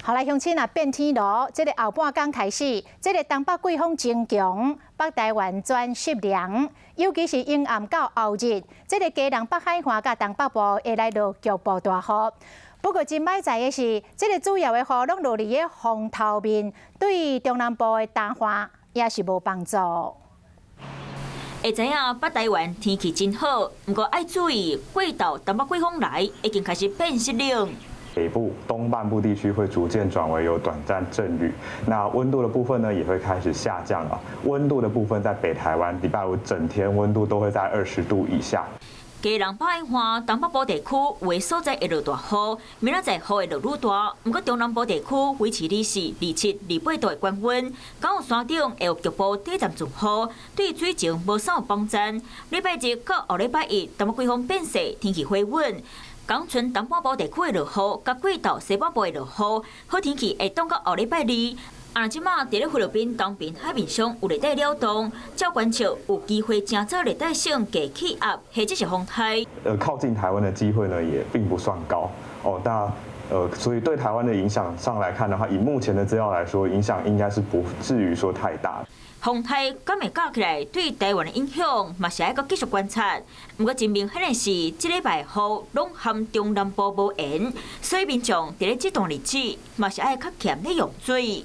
好來，鄉親啊，變天囉，這個後半工開始，這個東北季風增強，北台灣轉濕涼，尤其是陰暗到後日，這個基隆北海岸佮東北部會來落局部大雨。不過真歹在的是，這個主要的雨攏落佇个風頭面，對中南部的乾旱也是無幫助。會知影北台灣天氣真好，毋過愛注意，過晝東北季風來，已經開始變濕冷。北部東半部地區會逐漸轉為有短暫陣雨，那溫度的部分呢也會開始下降啊。溫度的部分在北台灣禮拜五整天溫度都會在20度以下。基隆北海岸、東北部地區有的所在會落大雨，明仔載雨會落愈大。毋過中南部地區維持24、27、28度的高溫，九山頂會有局部短暫陣雨，對水情無啥有幫助。禮拜日到後禮拜一，東北季風變勢，天氣回穩。港村東半部地區會落雨，佮過晝西半部會落雨，好天氣會擋到後禮拜二。啊，這馬佇咧菲律賓東邊海面上有熱帶擾動，照觀測有機會成做熱帶性低氣壓，或者是風颱。靠近台灣的機會呢，也並不算高哦。那所以對台灣的影響上來看的話，以目前的資料來說，影響應該是不至於說太大。風颱敢會加起來對台灣的影響，嘛是愛閣繼續觀察。毋過真明顯的是，這禮拜雨攏和中南部無緣，所以民眾佇咧這段日子嘛是愛較儉咧用水。